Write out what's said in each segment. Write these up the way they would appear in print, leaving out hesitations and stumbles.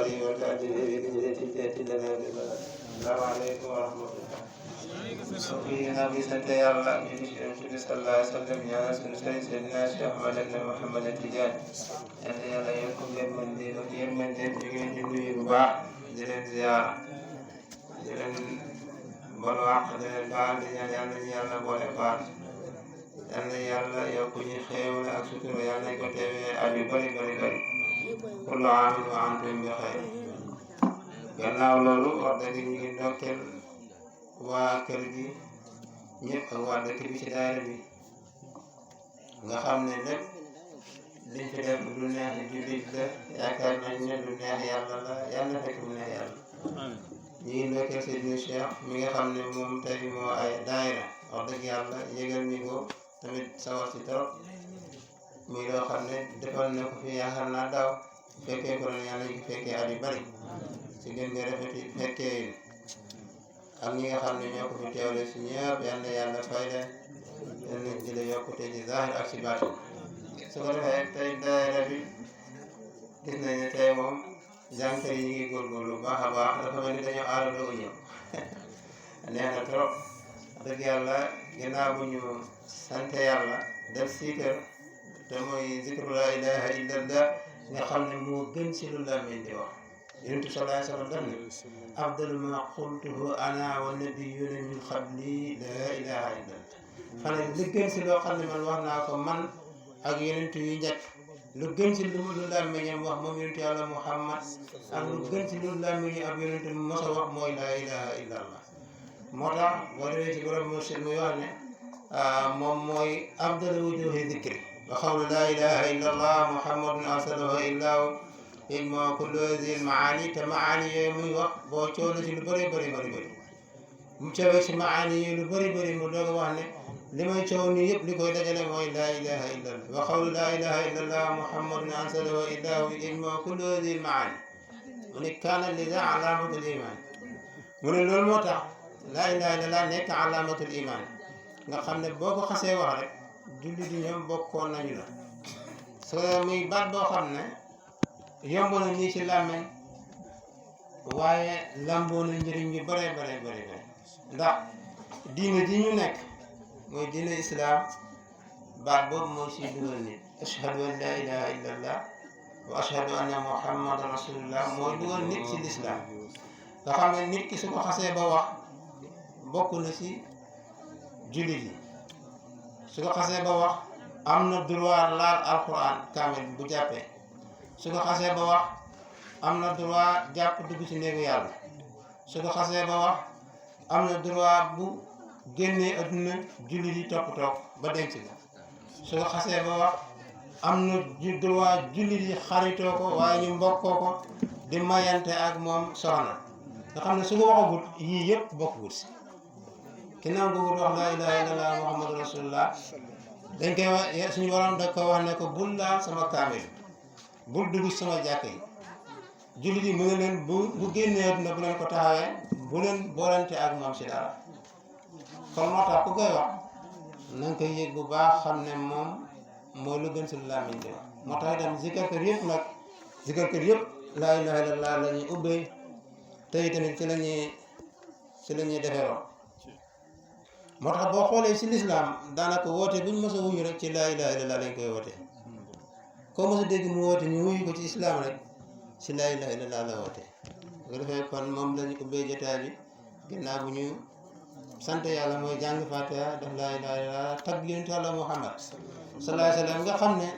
البخاري وتأتي التي لنا بالبلد. السلام عليكم ورحمة الله. سقينا بسنت الله بشرف صلى الله عليه وسلم يا رسول سيدنا الشيخ أحمد بن محمد التجاني. yàlla yokk yërmande ak yërmande ñu ngi leen di nuyu bu baax di leen ziyaara di leen balu àq di leen baal di ñaan yàlla ñu yàlla boole baal yàlla yàlla yokk ñu xéewal ak sutura yàlla nañ ko teewee at yu bëri bëri bëri kullu aamin wa antum bi xayr. gannaaw loolu wax dëgg ñu ngi ndokkeel waa kër gi ñëpp ak waa dëkk bi ci daara bi nga xam ne lépp liñ fi def lu neex jullit la yaakaar nañ ne lu neex yàlla la yàlla fekk lu neex yàlla. ñu ngi ndokkeel Seydina Cheikh mi nga xam ne moom tey moo ay daayira wax dëgg yàlla yëgal mi ko tamit sawar ci trop muy loo xam ne defal na ko fi yaakaar naa daaw fekkee ko doon yàlla ñu fekkee at yu bari ci gën nga rafeti fekkee yi ak ñi nga xam ne ñoo ko fi teewle si ñëpp yàlla fay leen nañ jële yokkute ci zahir ak ci baatin. su ko defee tey daayira bi gis nañ ne tey moom jàngkat yi ñu ngi góorgóorlu bu baax a baax dafa mel ni dañoo aara doo ñëw neex na trop dëgg yàlla ginnaaw bu ñu sante yàlla def siikar te mooy zikru laa ilaha illallah nga xam ne moo gën si lu làmmiñ di wax. Yonent bi sallallahu alayhi wa sallam daf ne afdalu ma qultuhu ana wa nabiyyuna min qabli laa ilaha illallah. xanaa li gën si loo xam ne man wax naa ko man ak yonent yu njëkk lu gën si lu làmmiñam wax moom yonent yàlla Muhammad ak lu gën si lu làmmiñam ak yonent mu mos a wax mooy laa ilaha illallah. moo tax boo demee ci borom mursid muy wax ne moom mooy afdalu wujuhi dikri wa qawlu laa ilaha illallah muhammadun arsalahu illahu ilma kullu zil maani te maani yooyu muy wax boo coow si lu bëri bëri bëri bëri mu coowee si maani yooyu lu bëri bëri mu doog a wax ne li may coow nii yëpp li koy dajale mooy laa ilaha illallah wa qawlu laa ilaha illallah muhammadun arsalahu illahu ilma kullu zil maani mu ne kaana liza alaamatul iman mu ne loolu moo tax laa ilaha illallah nekk alaamatul iman nga xam ne boo ko xasee wax rek julli di ñoom bokkoon nañu la so muy baat boo xam ne yomb na nii ci làmmeñ waaye lamboo na njëriñ yu bare bare bare bare ndax diine ji ñu nekk mooy diine islam baat boobu mooy siy dugal nit ashhadu an laa ilaha illallah wa ashhadu anna muhammadan rasulullah mooy dugal nit ci l'islam nga xam ne nit ki su ko xasee ba wax bokk na ci jullit yi su ko xasee ba wax am na droit laal alquran kaamil bu jàppee su ko xasee ba wax am na droit jàpp dugg ci néegu yàlla su ko xasee ba wax am na droit bu génnee adduna jullit yi topp ba denc ko su ko xasee ba wax am na droit jullit yi xaritoo ko waaye ñu mbokkoo ko di mayante ak moom soxna nga xam ne su ko waxagut yii yëpp bokkut si ginnaaw googu wax laa ilaha illallah muhammadu rasulullah dañ koy wax suñu waroon da ko wax ne ko bul laal sama kaamil bul dugg sama jàkk yi jullit yi mu ngi leen bu génnee adduna bu leen ko taxawee bu leen boolante ak moom si dara kon moo tax ku koy wax na nga koy yëg bu baax xam ne moom mooy lu gën si lu làmmiñ di wax moo tax itam zikarkër yëpp nag zikarkër yëpp laa ilaha illallah la ñuy ubbee tey tamit ci la ñuy deferoo moo tax boo xoolee si lislaam daanaka woote buñ mos a wuyu rek ci laa ilaha illallah lañ koy woote koo mos a dégg mu woote ñu wuyu ko ci islam rek si laa ilaha illallah la woote bu ko defee kon moom lañu ubbee jotaay bi ginnaaw bu ñu sant yàlla mooy jàng fatiha def laa ilaha illallah tagg yonent yàlla muhammad sallallahu alayhi wa sallam nga xam ne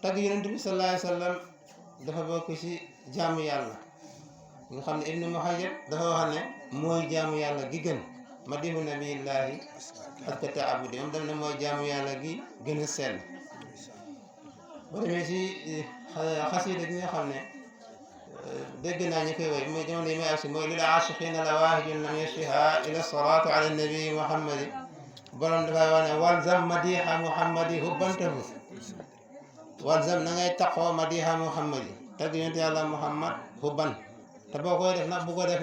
tagg yonent bi sallallahu alayhi wa sallam dafa bokk si jaamu yàlla nga xam ne ibnu muhayyab dafa wax ne mooy jaamu yàlla gi gën madihu nabiyillahi ak taabudi moom dam ne mooy jaamu yàlla gi gën a sell boo demee si xasida gi nga xam ne dégg naa ñu koy woy mooy jamono yi may agsi mooy lil aashiqiina la waahidun lam yashfiha ila salaatu ala nabi muhammadi borom dafay wax ne walzam madiha muhammadi hubbantahu walzam na ngay taqoo madiha muhammadi tagg yonent yàlla muhammad hubban te boo koy def nag bu ko def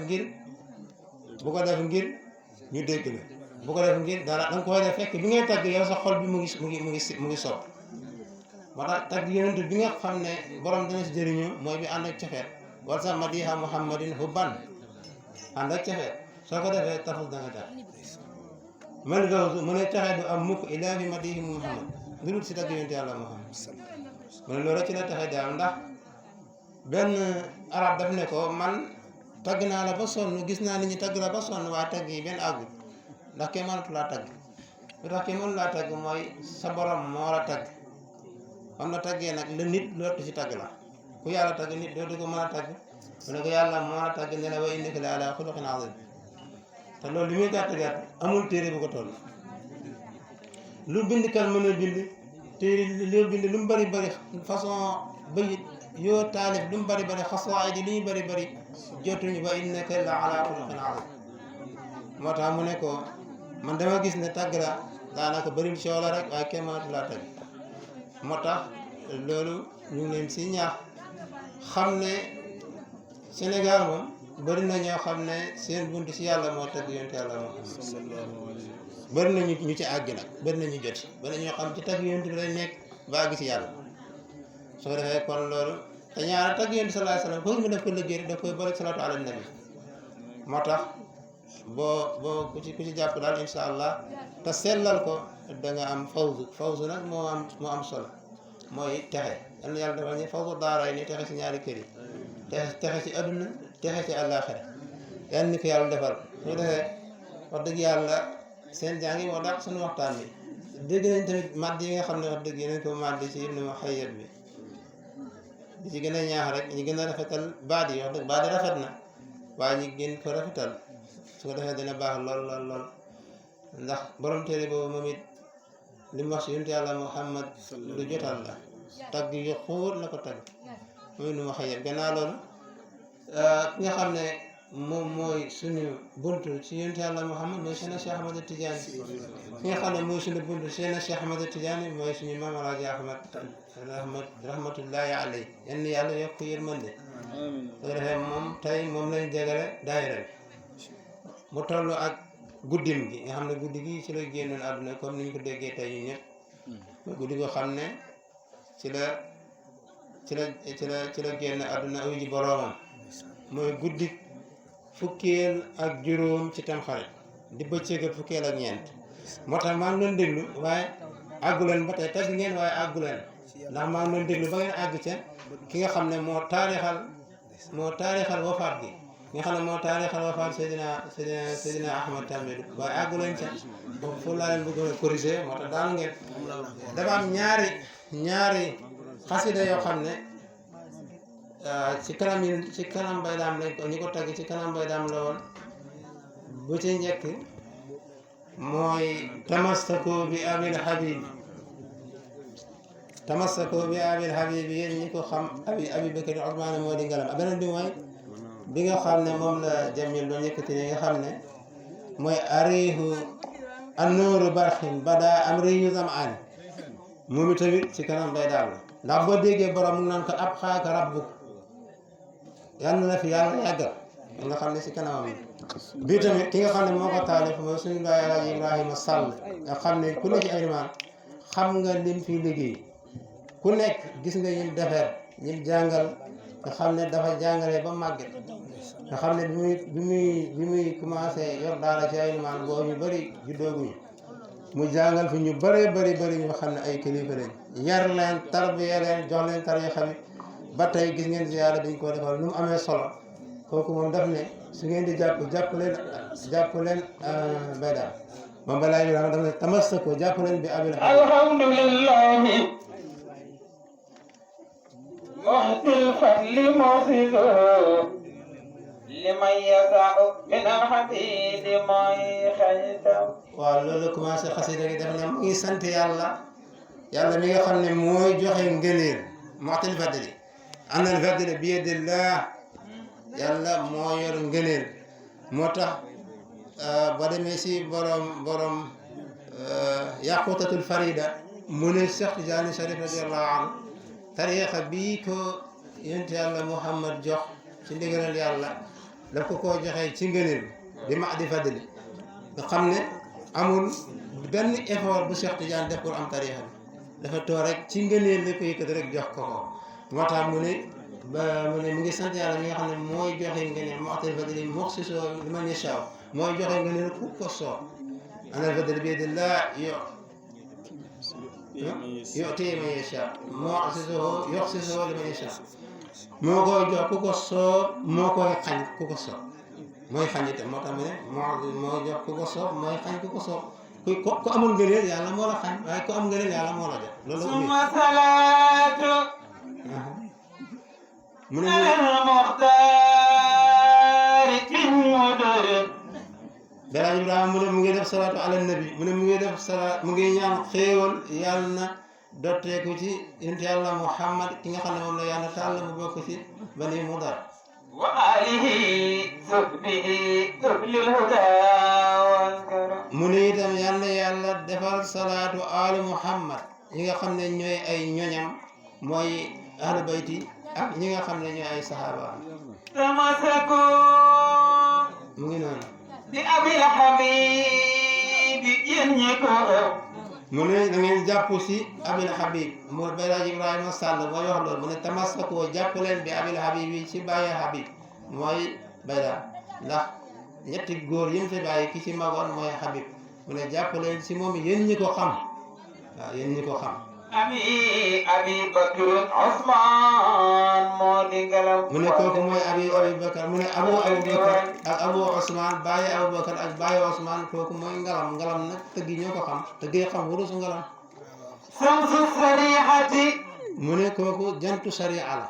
ngir ñu dégg la bu ko def ngir dara danga koy def fekk bi ngay tagg yow sa xol bi mu ngi sopp moo tax tagg yonent bi nga xam ne borom dana si jëriñu mooy bi ànd ak cofeet wal sax madiha muhammadin hubban ànd ak cafee soo ko defee tafus da nga tax man gawsu mu ne caxe du am mukk ilaa fi madihi muhammad lu dul si tagg yonent yàlla muhammad mu ne loolu ci la taxe di am ndax benn arab daf ne ko man tagg naa la ba sonn gis naa nit ñi tagg la ba sonn waaye tagg yi benn àggul ndax kenn mënatu laa tagg lu tax kenn mënu laa tagg mooy sa borom moo la tagg xam na taggee nag la nit lottu si tagg la ku yàlla tagg nit dootu ko mën a tagg mu ne ko yàlla moo la tagg ne la wa innaka la ala xuluqin azim te loolu li muy gàtt gàtt amul téere bu ko toll lu bindkat mën a bind téere loo bind lu mu bari bari façon bayit yoo taalif lu mu bari bari xasaayid li ñu bari bari jotuñu ba innaka la ala xuluqin azim moo tax mu ne ko man dama gis ne tagg la daanaka bëri coow la rek waaye kenn mënatu laa tagg moo tax loolu ñu ngi leen si ñaax xam ne Sénégal moom bëri na ñoo xam ne seen bunt si yàlla moo tagg yonent yàlla moo bëri na ñu ci àgg nag bëri na ñu joti bëri na ñoo xam ci tagg yonent bi lay nekk ba àgg si yàlla su ko defee kon loolu te ñaara tagg yonent sallallahu alayhi wasallam foofu mu def ko liggéey daf koy bëri salaatu ala nabi moo tax boo ku ci jàpp daal insha allah te sellal ko da nga am fawzu nag moo am solo mooy texe yal na yàlla defal ñu fawzu daaray ni texe si ñaari kër yi texe si adduna texe si àllaaxira yal ni ko yàlla defal su defee wax dëgg yàlla seen jàng yi moo dàq suñu waxtaan bi dégg nañ tamit madd yi nga xam ne wax dëgg yeneen ko madd ci Ibnu Muhayyab bi di ci gën a ñaax rek ñu gën a rafetal baat yi wax dëgg baat yi rafet na waaye ñu gën ko rafetal su ko defee dina baax lool ndax borom téere boobu moom it li mu wax si yonent yàlla Muhammad lu jotal la tagg yu xóot la ko tagg muy nu ma xëyee gannaaw loolu ki nga xam ne moom mooy suñu buntu ci yonent yàlla Muhammad mooy Seydina Cheikh Ahmad Tidiane ki nga xam ne mooy suñu buntu Seydina Cheikh Ahmad Tidiane mooy suñu maam Alaaji Ahmad rahmatullahi alayhi yenn yàlla yokk yërmande su ko defee moom tey moom lañ jegale daayira mu toll ak guddim gi nga xam ne guddi gi ci la génnoon àdduna comme ni ñu ko déggee tey ñu ñëpp mooy guddi goo xam ne ci la génn àdduna uy ji boroomam mooy guddi fukkeel ak juróom ci tamxarit di bëccëg fukkeel ak ñeent moo tax maa ngi doon déglu waaye àgguleen ba tey tagg ngeen waaye àgguleen ndax maa ngi doon déglu ba ngeen àgg ca ki nga xam ne moo taarixal wafaat gi nga xam ne moo taarixal wafaat Seydina Ahmad Tambédou waaye àgguleen ca foofu laa leen bëggoon a corriger moo tax daanu ngeen dafa am ñaari xasida yoo xam ne ci kanam bay daam lañ ko ñi ko tagg ci kanam bay daam la woon bu ci njëkk mooy tamassako bi abil habib yéen ñi ko xam abi Bakari Ousmane moo di ngalam beneen bi mooy bi nga xam ne moom la Jamil doon yëkkati ne nga xam ne mooy arihu annooru barxin bada am riyu zamaan moom tamit ci kanam bay daam la ndax boo déggee borom mu naan ko ab xaaka rabbuk yàlla na fi yàlla yàggal nga xam ne si kanamam la bii tamit ki nga xam ne moo ko taalif mooy suñu baay Alaaji Ibrahima Sall nga xam ne ku ne ci ay rimaan xam nga lim fi liggéey ku nekk gis nga ñim defar ñim jàngal nga xam ne dafa jàngale ba màgget nga xam ne bi muy commencé yor daara ci ay rimaan boo ñu bëri juddooguñu mu jàngal fi ñu bëree bëri ñu xam ne ay kilifa lañ yar leen tarbiya leen jox leen tariixa bi ba tey gis ngeen ziyaara dañ ko defal nu mu amee solo kooku moom daf ne su ngeen di jàpp leen bay daal moom balaa ñu daf ne tamassako jàpp leen bi abil alhamdulillahi muhtil fadli mufidu liman yasa'u min alhamidi mooy xaytam waaw loolu commencé xasida gi def ne mu ngi sant yàlla mi nga xam ne mooy joxe ngëneel muhtil fadli anal fadli bi yadillah yàlla moo yor ngëneel moo tax ba demee si borom yaqutatul farida mu ne Cheikh Tidiane Sharif radiyallahu anhu tariixa bii ko yonent yàlla Muhammad jox ci ndigalal yàlla daf ko koo joxee ci ngëneel bi ma di fadli nga xam ne amul benn effort bu Cheikh Tidiane def pour am tariixa bi dafa toog rek ci ngëneel la ko yëkkati rek jox ko moo tax mu ne ba mu ne mu ngi sant yàlla mi nga xam ne mooy joxe ngëneel mu'til fadli muxsiso liman yashaa mooy joxe ngëneel ku ko soob anal fadli bi yadillah yu'ti man yashaa muxsiso yuxsiso liman yashaa moo koy jox ku ko soob moo koy xañ ku ko soob mooy xañ itam moo tax mu ne moo jox ku ko soob mooy xañ ku ko soob ku amul ngëneel yàlla moo la xañ waaye ku am ngëneel yàlla moo la jox loolu la summa salaatu mu ne al-muxtaari kin mudar Belaaji Ibrahima mu ne mu ngi def salaatu ala nabi mu ne mu ngi def salaat mu ngi ñaan xéewal yàlla na dotteeku ci yonent yàlla Muhammad ki nga xam ne moom la yàlla tàll mu bokk ci Bani Mudar wa alihi sahbihi ahlil huda wal karam mu ne itam yàlla defal salaatu ali Muhammad ñi nga xam ne ñooy ay ñoñam mooy ahlu bayti ak ñi nga xam ne ñooy ay sahaaba tamasaku mu ngi noonu bi abil habib yéen ñi ko mu ne da ngeen jàpp si abil habib mu Belaaji Ibrahima Sall mooy wax loolu mu ne tamassakoo jàpp leen bi abil habib yi ci bàyyi habib mooy bayda ndax ñetti góor yi mu fi bàyyi ki ci magoon mooy habib mu ne jàpp leen si moom yéen ñi ko xam waaw yéen ñi ko xam abi bakr Usman moo di ngalam mu ne kooku mooy abi bakar mu ne abubakar ak abu Usman bàyyi abubakar ak bàyyi Usman kooku mooy ngalam nag tëggi ñoo ko xam tëggee xam wurusu ngalam samsu sarihati mu ne kooku jantu sharia la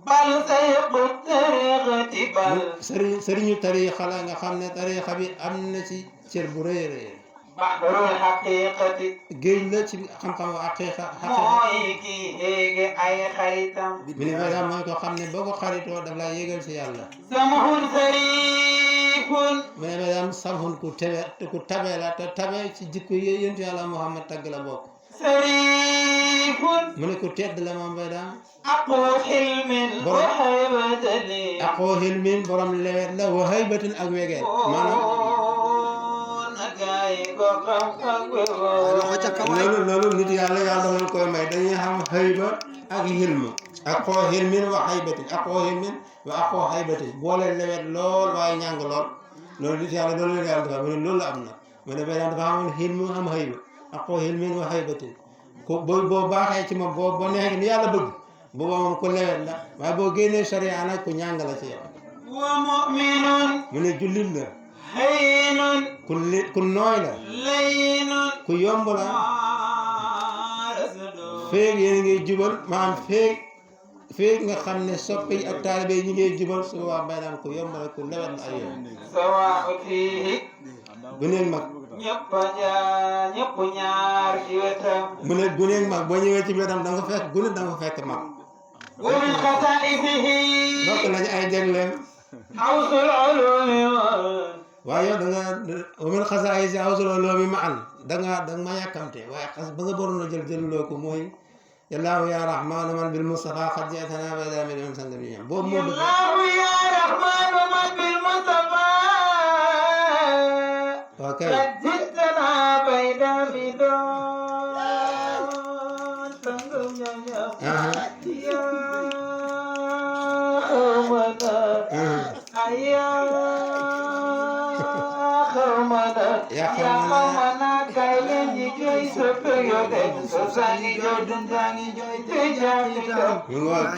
bal sayqu tariqati bal sëriñu tariqa la nga xam ne tariqa bi am na ci cër bu rëy rëy bahrul haqiqati géej la ci xam-xamu haqiqa mooy kii yéege ay xaritam mi ne ba mooy ko xam ne boo ko xaritoo daf laa yégal ci yàlla samhun sarifun mu ne ba samhun ku tabe la te tabe ci jikko yi yonent yàlla Muhammad tagg la bokk sarifun mu ne ku tedd la moom bay daam aqu xilmin wa haybatani aqu xilmin borom lewet la wa haybatin ak wegeel maanaam loolu nit yàlla dafa koy may dañuy xam hayba ak hilma aqu xilmin wa haybatin aqu xilmin wa aqu haybatin boole lewet lool waaye ñàng lool loolu nit yàlla loolu la yàlla dafa mu ne loolu la am na mu ne bay daam dafa amoon xilmu am hayba aqu xilmin wa haybatin ko boo baaxee ci moom boo neexee ni yàlla bëgg booba moom ku lewet la waaye boo génnee sharia nag ku ñàng la ci yow wa mu'minun mu ne jullit la haynun ku nooy la laynun ku yomb la feeg yéen ngi jubal maanaam feeg nga xam ne soppi ak taalibe yi ñu ngi jubal su boobaa bay daam ku yomb la ku lewet la ay yow sawaa'u fiihi guneel mag ñëpp ñaar ci wetam mu ne guneel mag boo ñëwee ci wetam da nga fekk gune da nga fekk mag wa min xasaa'ifihi bokk nañu ay jagleem hawsul ulumi waaye yow da nga wamin xasaa yi si awsuloo loo mi ma an da nga ma yàkkamte waaye xas ba nga boroon a jëluloo ko mooy yallaahu ya rahmaanu man bil mustafa xad jeetana bayda mi doon sang bi ñam boobu moo dëgg yallaahu ya rahmaanu man bil mustafa ok xad jeetana bayda mi doon sang ñam yaa xawmana kay leen ñi jooy sa période so sangi jooy dundangi jooy te jaami ko mu ngoog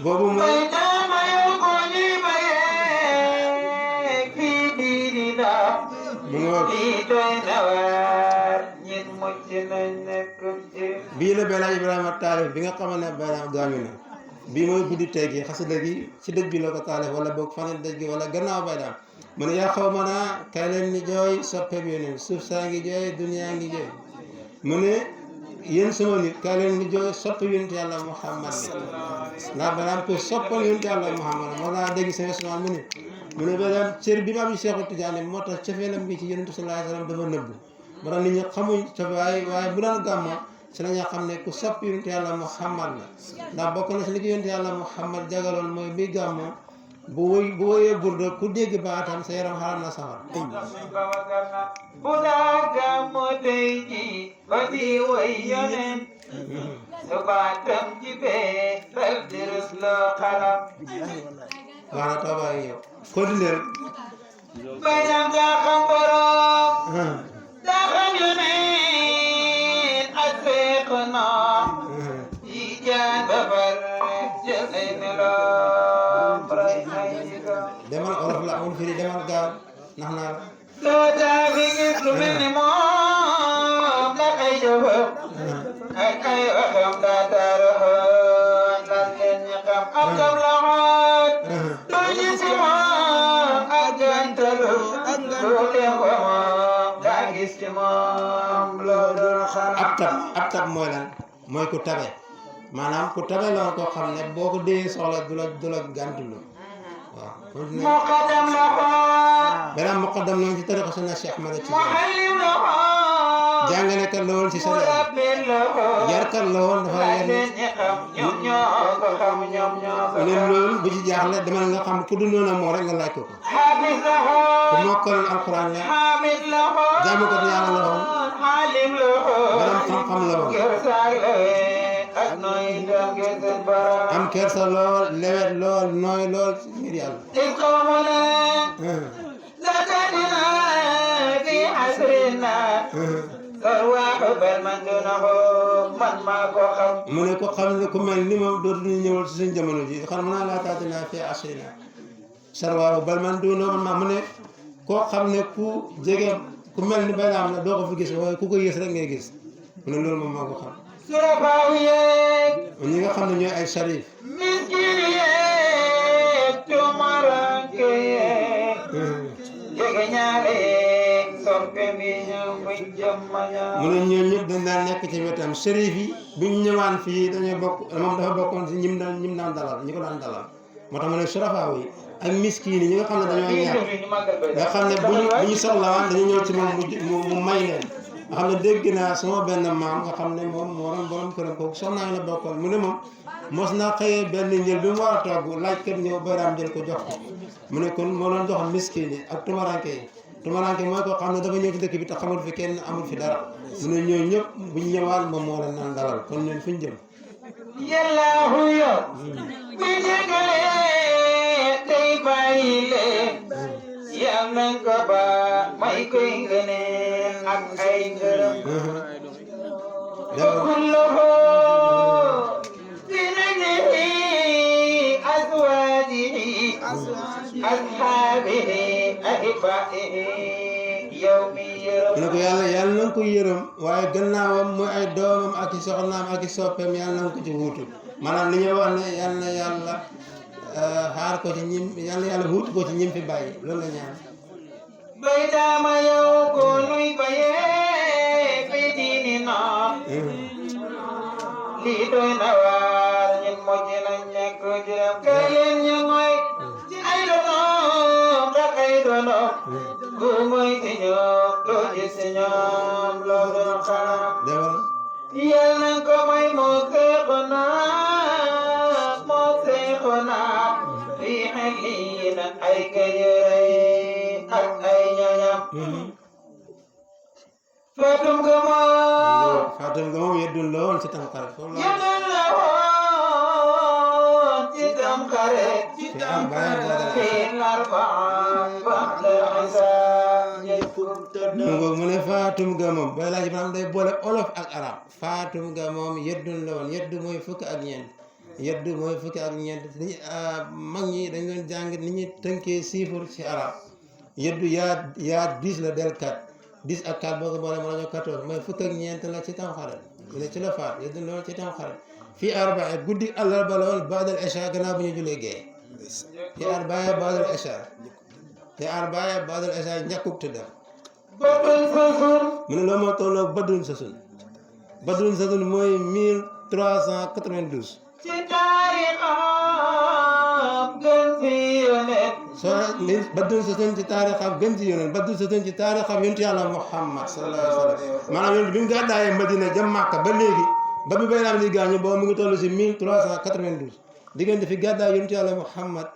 boobu mooy bay dama yow ko ñi bayee fii diini na mu ngoog lii doy na waar ñin mucc nañ nekk ci bii la Belaaji Ibrahima taalif bi nga xamal ne Belaaji gaañu na bii mooy guddi tey gi xasida gi ci dëj bi la ko taalif wala boog faneen dëj gi wala gannaaw bay daam mu ne yaa xaw ma naa kay leen ni jooy soppeeb yoneen suuf saa ngi jooy duniyaa ngi jooy mu ne yéen sama nit kay leen ni jooy sopp yonent yàlla Muhammad bi ndax banaam ko soppal yonent yàlla Muhammad moo naa dégg sa Usmaan mu ne banaam cër bi ma am Seexu Tijaani moo tax cofeelam bi ci yonent sallallahu alayhi wa sallam dafa nëbb moo tax nit ñi xamuñ cofe waaye bu daan gàmma si la nga xam ne ku sopp yonent yàlla Muhammad la ndax bokk na si li ko yonent yàlla Muhammad jagaloon mooy bi gàmma bu wóyee burda ku dégg baatam sa yaram xaram na safar bu daa gàmmu tey ji ba di way yoneen subaatam jibee dal di rus loo xalam wax na Tooba yi yow continuer bayam daa xam borom daa xam yoneen ak Seexuna yi jaan ba bar jël ay meloom ray ay jigam demal olof la amul firi demal gaaw nax naa la loo taa fi gis lu mel ni moom ndax ay jëfam ak ay waxam daa taaraxoon lan leen ñi xam am kam la xoon doo gis ci moom ak gantalu doo leen ko moom daa gis ci moom loo dul xam ab tab mooy lan mooy ku tabe maanaam ku tabe la ko xam ne boo ko dee soxla du la gàntulu waaw continuer muqaddam la xoon beneen muqaddam noonu ci tariqa sunna Cheikh Ahmad Tidiane muallim la xoon jàngalekat la woon ci sa murabbin la xoon yarkat la woon dafa yar leen ñi xam ñoom ñoo ko xam ñoom ñoo ko ne loolu bu ci jaaxle demal nga xam ku dundoon ak moom rek nga laaj ko ko xaafis la ku xoon mokkaloon alquran la xaamid la xoon jaamukat yàlla la woon xaalim la xoon borom xam-xam la woon kersaag la ak nooy itam ngir seen borom am kersa lool lewet lool nooy lool ngir yàlla is qawmu la zakatina fi asrina sarwaaxu bal man dunahu man maa ko xam mu ne ko xam ne ku mel ni moom dootuñu ñëwal ci suñ jamono ji xam naa laa taatina fi asrina sarwaaxu bal man dunahu man maa mu ne koo xam ne ku jege ku mel ni baylaam la doo ko fi gis waaye ku ko gis rek ngay gis mu ne loolu moom maa ko xam surafaaw yeeg ñi nga xam ne ñooy ay sharif miskin yeeg tumaranke yeeg jege ñaare yeeg soppe mi ñëw muy jëmmaña mu ne ñoo ñëpp dañ daan nekk ci wetam sharif yi bu ñu ñëwaan fii dañoo bokk moom dafa bokkoon ci ñim daan dalal ñi ko daan dalal moo tax mu ne surafaaw yi ak miskin yi ñi nga xam ne dañoo ñàkk nga xam ne bu ñu soxlawaan dañu ñëw ci moom mu may leen nga xam ne dégg naa sama benn maam nga xam ne moom moo doon borom këram kooku soxnaa la bokkoon mu ne moom mos naa xëyee benn njël bi mu war a togg laajkat ñëw bayraam jël ko jox ko mu ne kon moo doon jox miskin yi ak tumaranke yi tumaranke mooy koo xam ne dafa ñëw ci dëkk bi te xamul fi kenn amul fi dara mu ne ñoo ñëpp buñ ñëwaan moom moo leen naan dalal kon ñun fuñ jëm yàllaahu yo bi jégalee tey bàyyi leen yal nañ ko ba may koy ngëneel ak ay ngërëm kulluhu fi najlihi azwajihi ashaabihi ahibaihi yow mi yërëm mu ne ko yàlla na nga ko yërëm waaye gannaawam mooy ay doomam ak i soxnaam ak i soppeem yàlla na nga ko ci wuutu maanaam li ñuy wax ne yàlla na yàlla xaar ko ci ñim yàlla yàlla wuutu ko ci ñim fi bàyyi loolu la ñaan bay daama yow ko nuy bayee fi diini naa lii doy na waar ñun mujj nañ ñàkk juróom kay leen ñu mooy ci ay donoom ndax ay donoom bu mooy ci ñoom loo gis ci ñoom loo doon xalam demal yal nañ ko may moo seexu naa fii xel yi na ay kajëray ak ay ñoñam Fatum ga moom yeddul la woon ci tamxarit foofu la yeddul la woon ci tamxarit fii l'arbaa ba'da al-'ishaa mu ne Fatum ga moom bay laaj Ibrahima day boole olof ak arab Fatum ga moom yeddul la woon yeddu mooy fukk ak ñeent yeddu mooy fukk ak ñeent mag ñi dañ doon jàng ni ñuy tënkee chiffre ci arab yeddu yaa 10 la del 4 10 ak 4 boo ko boole moo la ñu 14 mooy fukk ak ñeent la ci tamxarit la ci la faat yeddu la woon ci tamxarit fii arbaa guddi àllarba la woon baadal isha gannaaw bu ñu julee gee fii arbaa baadal isha te arbaa baadal isha njëkkug tëddam mu ne loolu moo tolloog badrun sasun mooy 1392 ci taarixam gën fi yonent badrun sasun ci taarixam gën ci yonent badrun sasun ci taarixam yonent yàlla Muhammad sallallahu alayhi wa sallam maanaam yonent bi mu gàddaayee Madina jëm Màkka ba léegi ba bi bayraam li gaañu boobu mu ngi toll si 1392 diggante fi gàddaay yonent yàlla Muhammad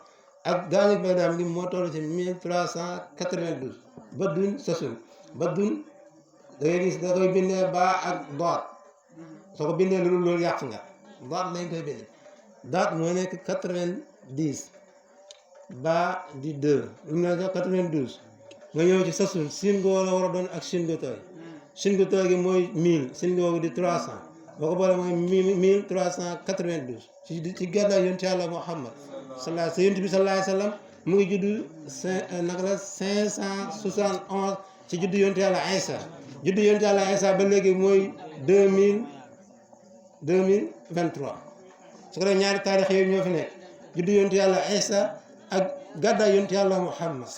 ak gaañu bayraam li moo toll si 1392 badrun sasun badrun da ngay gis da koy bindee baa ak doot soo ko bindee loolu yàq nga daat lañ koy bind daat mooy nekk 90 ba di 2 lu mu ne 92 nga ñëw ci sasul sin go la war a doon ak sin go tooy sin go tooy gi mooy 1000 sin go di 300 boo ko boole mooy 1392 ci gàddaay yonent Yàlla Muhammad sallallahu yonent bi sallallahu alayhi wa sallam mu ngi juddu 571 ci juddu yonent Yàlla Isa juddu yonent Yàlla Isa ba léegi mooy 2023 su ko def ñaari taarix yooyu ñoo fi nekk juddu yonent Yàlla Isa ak gàddaay yonent Yàlla Muhammad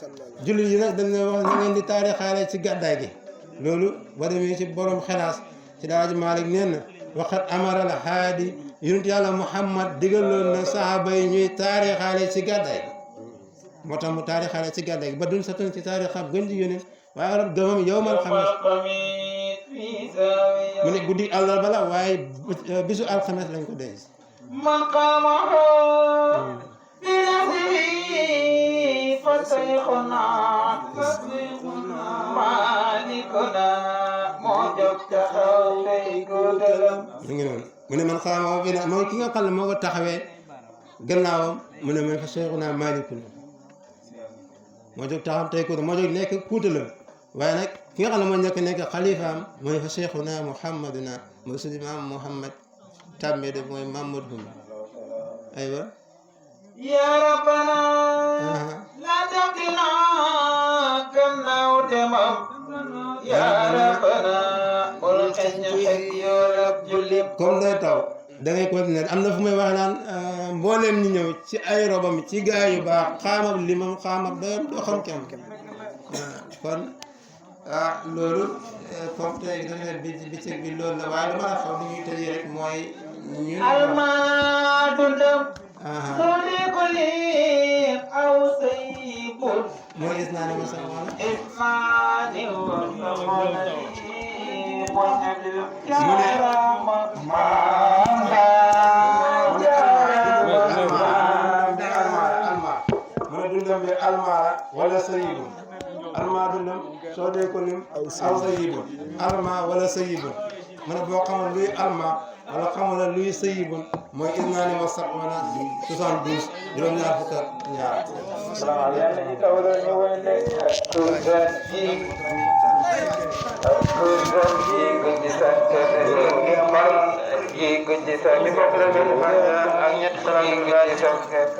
jullit yi nag dañ ne wax na ngeen di taarixaale ci gàddaay gi loolu ba demee ci borom xelaas ci daaji Maalik nee na waxat amara al haadi yonent Yàlla Muhammad digaloon na saxaaba yi ñuy taarixaale ci gàddaay gi moo tax mu taarixaale ci gàddaay gi ba duñ satan ci taarixam gën di yónent waaye rab gëmam yowmal xamis mu ne guddi àllarba la waaye bisu alxames lañ ko denc man qaamahu bi nafsihi fa sayxuna maalikuna moo jóg taxaw tey góotalam mu ngi noonu mu ne man qaamahu bi nafsihi mooy ki nga xam ne moo ko taxawee gannaawam mu ne mooy fa sayxuna maalikuna moo jóg taxaw tey góotalam moo jóg nekk kuutalam waaye nag ki nga xam ne moo nekk xalifaam mooy fa sayxuna muhammaduna mooy sunu imaam Muhammad tàmmee de mooy Mamadou Hum aywa ya rabbana la taqina gannaaw demam ya rabbana bul xeñ xeñ yoolab jullim comme day taw da ngay continuer am na fu may wax naan mbooleem ñi ñëw ci ay robam ci gaa yu baax xaamab limam xaamab doyam doo xam kenn kon loolu comme tey dafay bëccëg bi loolu la waaye dama la xam li ñuy tëjee rek mooy ñun almadundam soli ko li aw saybul mooy gis naa ne ma sax wala ismaani wa saxonali moñadil jaarama maama mu ne dundam bi almaara wala sayibu alma dundam soo dee ko lim aw sayibun alma wala sayibun mu ne boo xamul luy alma wala xamul luy sayibun mooy isnaani wa sab'una 72 juróom-ñaar fukk ak ñaar yàlla ñu tawlo ñu wone tuugan ji ko ci sant ngi mal ji ko ci sant ak ñett salaam